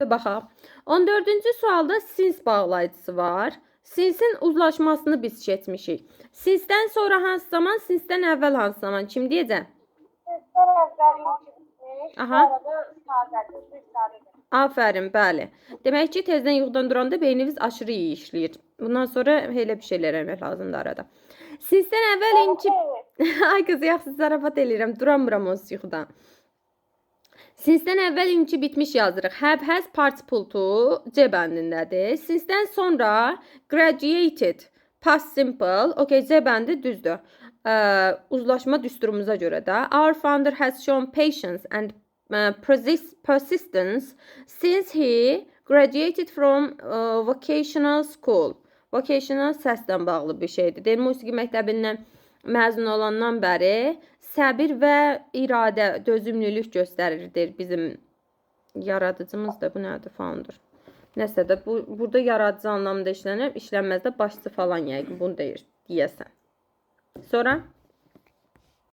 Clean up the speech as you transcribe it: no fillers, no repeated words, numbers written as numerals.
Baxaq. 14-cü sualda since bağlayıcısı var. Since-in uzlaşmasını biz keçmişik. Since-dən sonra hansı zaman, since-dən əvvəl hansı zaman? Kim deyəcək? Sizdən əvvəl ilki bitmiş. Aha. Bu arada sadədir, bir sadədir. Afərin, bəli. Demək ki, tezdən yuxudan duranda beyniniz aşırı iyi işləyir. Bundan sonra elə bir şeylər eləmək lazımdır arada. Since-dən əvvəl inki. Ay qız, yaxşı, zarafat eləyirəm. Duramıram onsuz yuxudan. Since-dən əvvəl inki bitmiş yazırıq. Have, has participle to C bəndindədir. Since-dən sonra graduated past simple. Okay, C bəndi düzdür. Uzlaşma düsturumuza görə də our founder has shown patience and persistence since he graduated from vocational school. Vocational səslə bağlı bir şeydir. Deyir, musiqi məktəbindən məzun olandan bəri səbir və iradə, dözümlülük göstərir, deyir bizim yaradıcımız da, bu nədir, founder. Nəsə də bu burada yaradıcı anlamda işlənir, işlənməz də başçı falan yəqin bunu deyir deyəsən. Sonra